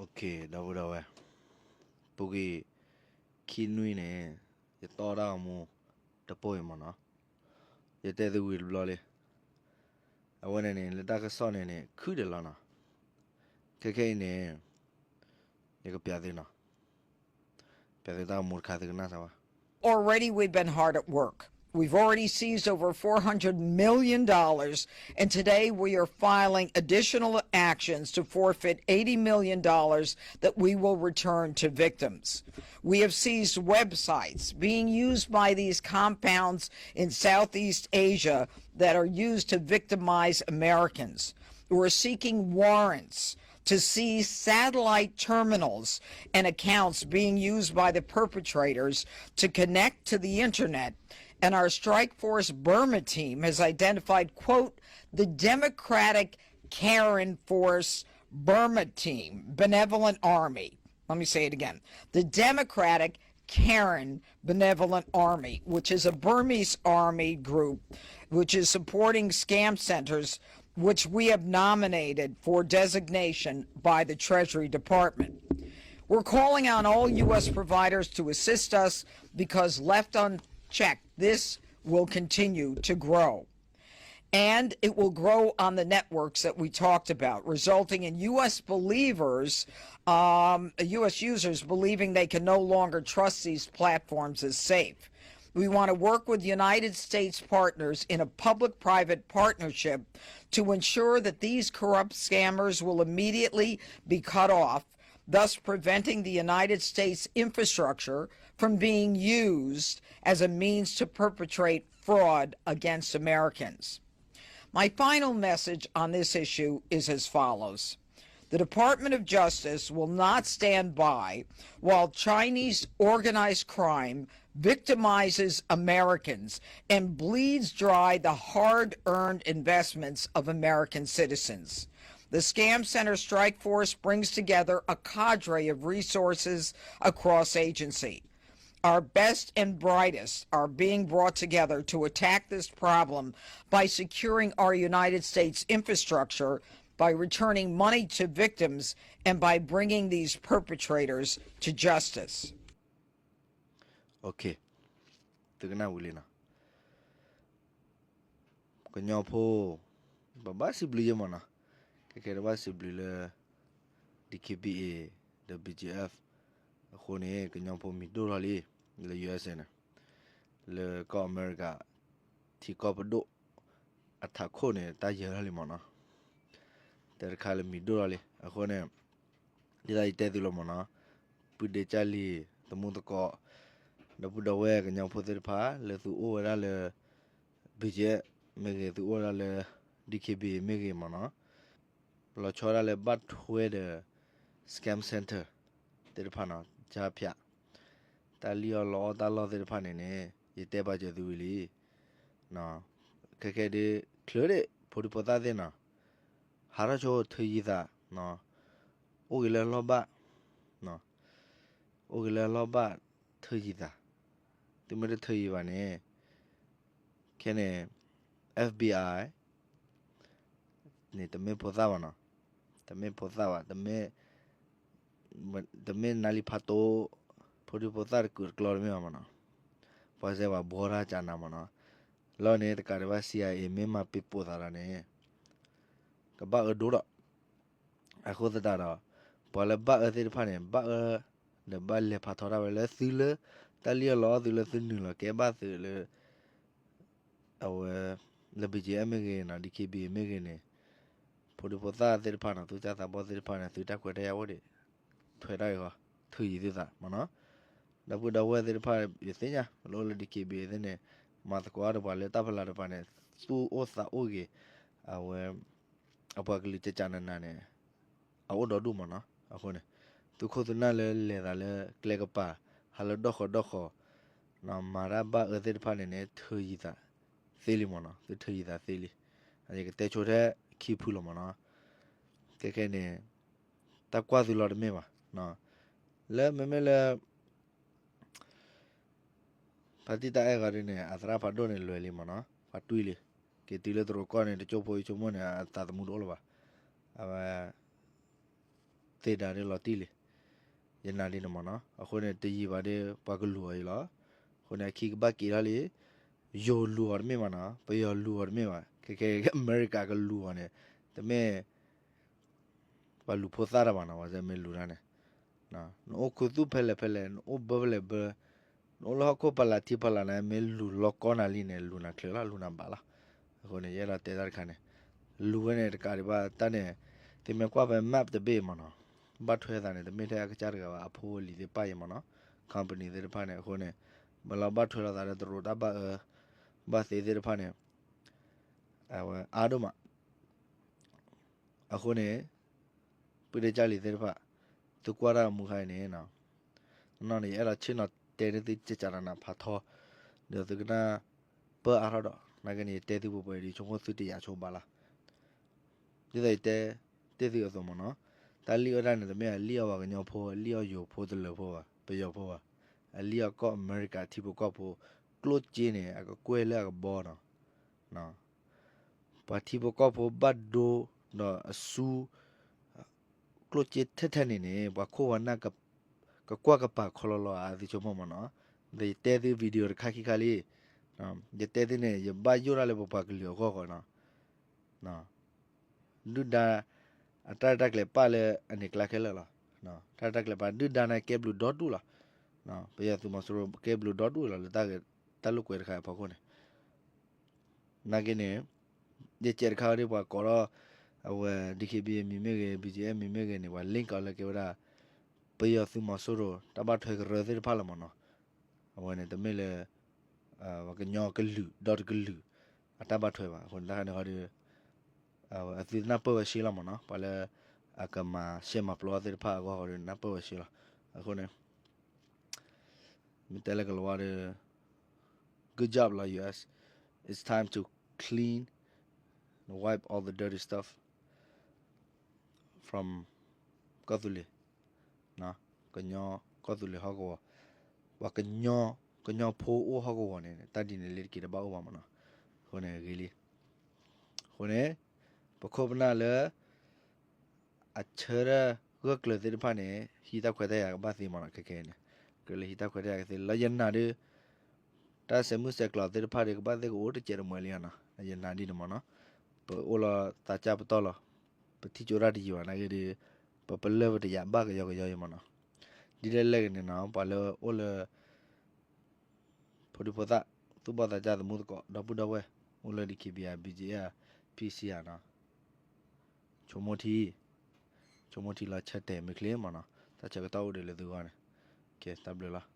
ဒီပုၢ်ဒီဝဲၢ်, ပူၤကွံာ်ခံနွံန့ၣ် ယတီၢ်တၢ်ဂီၤမူတပိၢ်အံၤမ့ၢ်နီၤ, ယတဲသုဝံၤတဘျီလံ. အဝဲန့ၣ်န့ၣ် လၢတၢ်ကစီၣ်န့ၣ်န့ၣ် ခုၣ်ဒဲးလီၤနီၤ. ခဲခဲအံၤန့ၣ် ယကပျးသုနီၤ, ပျးသုတၢ်ဂီၤမူတခါ သုကနၣ်စၢ်ဝဲ. Already, we've been hard at work. We've already seized over four hundred million dollars, and today we are filing additional actions to forfeit eighty million dollars that we will return to victims. We have seized websites being used by these compounds in Southeast Asia that are used to victimize Americans. We're seeking warrants to seize satellite terminals and accounts being used by the perpetrators to connect to the internet. And our Strike Force Burma team has identified, quote, the Democratic Karen Force Burma team, Benevolent Army. Let me say it again. The Democratic Karen Benevolent Army, which is a Burmese army group which is supporting scam centers, which we have nominated for designation by the Treasury Department. We're calling on all U S providers to assist us because left unchecked, this will continue to grow. And it will grow on the networks that we talked about, resulting in U S believers, um, U S users believing they can no longer trust these platforms as safe. We want to work with United States partners in a public-private partnership to ensure that these corrupt scammers will immediately be cut off, thus preventing the United States infrastructure from being used as a means to perpetrate fraud against Americans. My final message on this issue is as follows. The Department of Justice will not stand by while Chinese organized crime victimizes Americans and bleeds dry the hard-earned investments of American citizens. The Scam Center Strike Force brings together a cadre of resources across agency. Our best and brightest are being brought together to attack this problem by securing our United States infrastructure, by returning money to victims, and by bringing these perpetrators to justice. သုကနၣ်ဝံၤလံနီၤ. ကညီဖိ ပဘၣ်စံးဘျုးယဲမ့ၢ်နီၤ, ခဲကဲတဘၣ်စံးဘျုးလၢ DKBA ဒီး BGF အဃိန့ၣ် ကညီဖိမံၤဒိၣ်ထီၣ်လံ လၢ USA န့ၣ်, လၢကီၢ်အမဲရကၤ ထံကီၢ်ပဒိၣ် အထးခိၣ်န့ၣ် တၢ်ယၢၤထီၣ်လံမ့ၢ်နီၤ. တဲတခါလၢမံၤဒိၣ်ထီၣ်လံ အဃိန့ၣ် ဒ်သိးယတဲသုလီၤမ့ၢ်နီၤ, ပုၢ်ဒ့ကၢ်လံၤ သမူသကိး ဒီပုၢ်ဒီဝဲၢ်ကညီဖိသ့ၣ်တဖၣ် လၢသုအိၣ်ဝဲဒၣ်လၢ BGF မ့ၢ်ဂ့ၤ သုအိၣ်ဝဲဒၣ်လၢ DKBA မ့ၢ်ဂ့ၤမ့ၢ်နီၤ, လီၤဆီဒၣ်လၢဘၣ်ထွဲဒီး scam center သ့ၣ်တဖၣ်နီၤ, ကၢဖၠး တၢ်လံၣ်အီၣ်လီအီၣ်တၢ်လီၢ်သ့ၣ်တဖၣ်န့ၣ်န့ၣ် ယတဲပာ်စၢၤသုဝံၤလံ. ခဲခဲဒ် ချုးဒံး ဖိဒံဖိသၣ်သ့ၣ်နီၤ, ဟးထီၣ်ဆိထၢယံၤသး, အိၣ်ဂ့ၤလၢအလီၢ်ဘၣ်, အိၣ်ဂ့ၤလၢအလီၢ်ဘၣ် ထၢယံၤသး, သုမ့ၢ်တထၢယံၤဘၣ်န့ၣ် ခဲန့ၣ် FBI န့ၣ် တမ့ၢ်ဖိသၣ်ဘၣ်နီၤ, တမ့ၢ်ဖိသၣ်ဘၣ်, တမ့ၢ်နါလံဖးတိ, ဖိဒံဖိသၣ်တကုာ်တကျီတမ့ၢ်ဘၣ်မ့ၢ်နီၤ, ပှၤစဲပှၤဘှီတၢ်ကနၤမ့ၢ်နီၤ, လီၢ်န့ၣ် တကးဒံးဘၣ် CIA မ့ၢ်မၤပ့ၤပိာ်သးဒီးန့ၣ် ကဘၣ်အၢဒိၣ်ဒီး အဃိသတးဒီး ပှၤလၢဘၣ်အၢသ့ၣ်တဖၣ်န့ၣ် ဘၣ်အၢ ဒီးဘၣ်လဲၤဖးထီတၢ်ဝဲလၢသုလၢ တၢ်လံၣ်အီၣ်လီအီၣ်သုလၢသုနုာ်လီၤကဲဘၣ်သုလၢ အဝဲ လၢ BGF မ့ၢ်ဂ့ၤနီၤ, DKBA မ့ၢ်ဂ့ၤန့ၣ် ဖိဒံဖိသၣ်သ့ၣ်တဖၣ်နီၤ, သူၣ်စၢ်သးဘီၣ်သ့ၣ်တဖၣ်န့ၣ် သုတၢ်ခွဲးတၢ်ယာ်အိၣ်ဒံး, ထွဲတၢ်ဂ့ၤဂီၢ်, ထုးယံၤသုသးမ့ၢ်နီၤ, ဒီပုၢ်ဒီဝဲၢ်သ့ၣ်တဖၣ် ယသ့ၣ်ညါ လၢအိၣ်လၢ DKBA သ့ၣ်န့ၣ် မၤသကိးတပှၤလၢတၢ်ဖီလာ်တပၤန့ၣ် သူၣ်အိၣ်သးအိၣ်ဂ့ၤ, အဝဲ အပှၤကလုာ်ကကနနၤန့ၣ် အအိၣ်ဒီဒူၣ်မ့ၢ်နီၤ, အဃိန့ၣ် သုခိၣ်သုနၢ်လၢလဲၤသးလၢကျဲကပၤ ဟးလၢဒီၣ်ဃီၤဒီၣ်ဃီၤ မၤတၢ်ဘၣ်အၢသ့ၣ်တဖၣ်န့ၣ်န့ၣ် ထုးယံၤသးသ့လံမ့ၢ်နီၤ, သုထုးယံၤသးသ့လံ, ယကတဲဆိထဲခံဖုလီၤမ့ၢ်နီၤ, ခဲခဲန့ၣ် တၢ်ကွၢ်သုလီၤတမ့ၢ်ဘၣ်, လၢမ့မ့ၢ်လၢ ဖါတံၢ်တၢ်အဲၣ်ဂီၤဒ်န့ၣ် အသရၣ်ဖးဒိၣ်န့ၣ်လွဲၤလံမ့ၢ်နီၤ, ဖးတွံၢ်လံ, က့ၤတုၤလၢတရူးကီၢ်န့ၣ် တကၠိၢ်ဖိအံၤဆိကမိၣ်န့ၣ် အသးသမူတအိၣ်လၢၤဘၣ်, အဝဲ သ့ၣ်ဒါဒ်လီၤတံၢ်လံ, ယနာ်ဒ်န့ၣ်မ့ၢ်နီၤ. အဃိန့ၣ် တယံာ်ဘၣ်ဒီး ပှၤကလူၤအီၤအံၤလီၤ. အဃိန့ၣ် အခံကဘၣ်က့ၤထီၣ်လံ, ယိၤလူၤအီၤတမ့ၢ်ဘၣ်နီၤ, ပယီၤလူၤအီၤတမ့ၢ်ဘၣ်, ခဲခဲအမဲရကၤကလူၤအီၤန့ၣ်, တမ့ၢ် ပှၤလူၤဖိသၣ်တၢ်ဘၣ်နီၤ, ပှၤစဲမ့ၢ်လူၤတၢ်န့ၣ်, နအိၣ်ခူသူၣ်ဖဲလဲၣ်ဖဲလဲၣ်, နအိၣ်ဘၢဖဲလဲၣ်ဘၢ, နအိၣ်လၢဟီၣ်ခိၣ်ဖီလာ်ထံဖီလာ်န့ၣ် မ့ၢ်လူၤလီၤကီနၤလံန့ၣ် လူၤနၤချ့လီၤ, လူၤနၤဘၣ်လီၤ. အဃိန့ၣ် ယအဲၣ်ဒိးတဲတၢ်တခါန့ၣ်, လူၤဝဲန့ၣ်တကးဒံးဘၣ်တၢ်န့ၣ်, သုမ့ၢ်ကွၢ်ဖဲ map တဘ့ၣ်မ့ၢ်နီၤ, ဘၣ်ထွဲသးန့ၣ် တမ့ၢ်ထဲအကစၢ်တဂၤဘၣ်, အဖိအလံၤသ့ၣ်တဖၣ်အံၤမ့ၢ်နီၤ, company သ့ၣ်တဖၣ်န့ၣ်, အဃိန့ၣ် မ့ၢ်လီၤဘၣ်ထွဲလိာ်သးဒီးတရူးတၢ်ဘၣ်အၢ ဘၣ်သ့သ့ၣ်တဖၣ်န့ၣ် အဝဲအါဒိၣ်မး. အဃိန့ၣ် ပုၢ်ဒ့ကၢ်လံၤသ့ၣ်တဖၣ်, သုကွၢ်တၢ်မူခါအံၤန့ၣ်, နီၢ်နီၢ်န့ၣ် ယအဲၣ်ဒိးဆ့ၣ်နီၤတဲန့ၢ်သုကကးတနးဖးထီ, ဒီးသုကနၢ်ပၢၢ်အါထီၣ်ဒီး နာ်က့န့ၣ် ယတဲသုပှဲၤပှဲၤဒီး ဆိကမိၣ်သုတယာ်ဆိဘၣ်လီၤ. ဒ်သိးယတဲတ့ၢ်သုအသိးမ့ၢ်နီၤ, တၢ်လံၣ်အီၣ်တၢ်န့ၣ် တမ့ၢ်အလံၣ်အီၣ်ပှၤကညီဖိ, အလံၣ်အီၣ်ယိၤဖိတလၢၤဖိဘၣ်, ပယီၤဖိဘၣ်, အလံၣ်အီၣ်ကီၢ်အမဲရကၤထံဖိကီၢ်ဖိ, ကျိၣ်စ့န့ၣ် အကကွဲၢ်လၢအကဘီနီၤ. ပှၤထံဖိကီၢ်ဖိဘၣ်ဒိဒီးအစု ကျိၣ်စ့ထဲထဲန့ၣ်န့ၣ် ပှၤခိၣ်ပှၤနၢ် ကကွၢ်ကပၤခီလီၤလီၤဧါ သုဆိကမိၣ်မ့ၢ်နီၤ. ဒီးယတဲသု video တခါခံခါလံ, ယတဲသုန့ၣ် ယဘၣ်ယိၣ်ဒၣ်လၢပပှၤကလုာ်အဂီၢ်ဃီနီၤ. ဒုၣ်ဒါ အတၢ်ရဲၣ်တၢ်ကျဲၤပာ်လၢအန့ၣ်ကျါခဲလၢာ်လီၤ. တၢ်ရဲၣ်တၢ်ကျဲၤပာ်ဒုၣ်ဒါန့ၣ် ကဲဘျုးဒီဒူၣ်လီၤ. ပယီၤသုးမီၤစိရိၤကဲဘျုးဒီဒူၣ်လီၤ လၢတၢ်ဂ့ၢ်တၢ်လိာ်ကွဲတခါအဖီခိၣ်န့ၣ် နာ်က့န့ၣ် ယကဲးတခါဝဲဒၣ်ပှၤကိးထီၣ် အဝဲ DKBA မံၤမ့ၢ်ဂ့ၤ BGF မံၤမ့ၢ်ဂ့ၤန့ၣ် ပှၤ link အီၤလၢကဲဝဲဒၣ် ပယီၤသုးမီၤစိရိၤ တၢ်ဘၣ်ထွဲကရၢသ့ၣ်တဖၣ်လီၤမ့ၢ်နီၤ. အဝဲန့ၣ် တမ့ၢ်လၢ ပှၤကညီကလုာ်ဒီတကလုာ် အတၢ်ဘၣ်ထွဲဘၣ်. အဃိန့ၣ် တၢ်ခါန့ၣ်ဃီဒီး အသုနၢ်ပၢၢ်ဝဲရှဲလီၤမ့ၢ်နီၤ. ပှၤလၢ အကမၤရှဲမၤပျီသ့ၣ်တဖၣ်အဂီၢ်ဃီဒီး နၢ်ပၢၢ်ဝဲရှဲလီၤ. အဃိန့ၣ် မ့ၢ်တဲလၢကလၤဝါဒီး good job လီၤ U S, it's time to clean, wipe all the dirty stuff from ကီၢ်သူလ့ၤ, ကညီ ကီၢ်သူလ့ၤဟီၣ်ကဝီၤ, ပှၤကညီ ကညီဖိအိၣ်ဟီၣ်ကဝီၤန့ၣ် တၢ်ဒ်န့ၣ်လၢတက့ၤတဘၣ်အိၣ်ဘၣ်မ့ၢ်နီၤ. အဃိန့ၣ်ဂ့ၤလံ. အဃိန့ၣ် ပခိၣ်ပနၢ်လၢ အဆၢထၢၣ်ဂၢၢ်ကျၢၤသ့ၣ်တဖၣ်န့ၣ် ဟံးတၢ်ခွဲးတၢ်ယာ်ကဘၣ်သ့မ့ၢ်နီၤ. ခဲခဲအံၤန့ၣ် ကြၢးလၢဟံးတၢ်ခွဲးတၢ်ယာ်ကသ့လီၤ. ယနာ်ဒီး တၢ်ဆဲးမုၢ်ဆဲးကျိးသ့ၣ်တဖၣ်ဒီး ကဘၣ်သ့ၣ်ကအိၣ်တစဲးတမှဲးလံနီၤ. ယနာ်ဒ်န့ၣ်မ့ၢ်နီၤ. ပအိၣ်လီၤသးစၢ်ပတီၢ်လီၤ. ပထံၣ်ကၠိတၢ်တယံာ်ဘၣ်နာ်က့ဒီး ပပလၢၢ်ပတယာ်ဘၣ်ကယီကယီအံၤမ့ၢ်နီၤ. ဒ်လဲၣ်လဲၣ်ဂ့ၤန့ၣ်နီၤ ပှၤလၢအိၣ်လၢ ဖိဒံဖိသၣ် သူၣ်ဘီၣ်သးစၢ်သမူသကိး ဒီပုၢ်ဒီဝဲၢ် အိၣ်လၢ D K B A, B G A, P C ဧါနီၤ, ဆိကမိၣ်ထံ ဆိကမိၣ်ထံလီၤ ဆၢတဲာ်မ့ၢ်ချ့မ့ၢ်နီၤ. တၢ်ဆၢကတီၢ်အိၣ်ဒံးလၢသုဂီၢ်န့ၣ်. ကဲ တၢ်ဘျုးလီၤ.